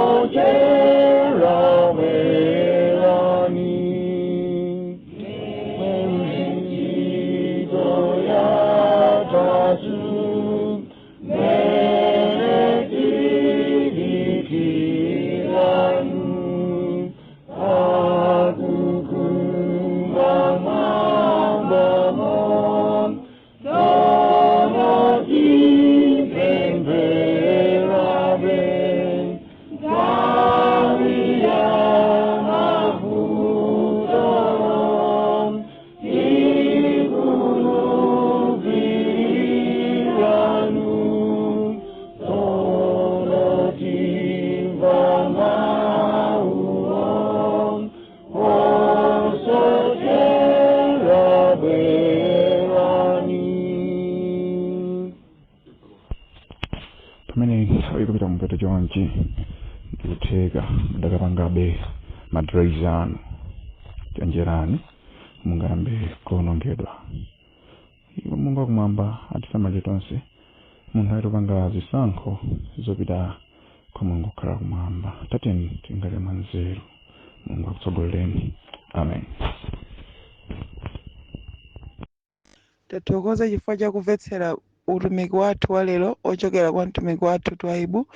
wosochera bwerani ntchito yatatu mene tidikiranu akukumba mwambamo tsono tipempherabe nthawi ya mavuto tikhulupiriranu tsono timva mauwo wosochera bwerani. Pamene nthawi ikupita kumpeto chonchi, ndikutheka mudakapangabe madrays anu. Chenjerani, mungayambe kuonongedwa. Iwo Mulungu wakumwamba atisamalire tonse. Munthu ayitopanga zisankho zopita kwa Mulungu kukhala kumwamba. Tatiyeni tingale mwanzeru. Mulungu akutsogolereni. Amen. Tathokoza chifukwa chakumvetsera utumiki wathu wa lero ochokera kwa mtumiki wathu Twaibu.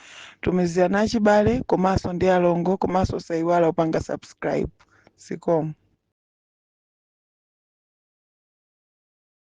Tumizirana achibale komanso ndi alongo, komanso osayiwala kupanga subscribe. Zikomo.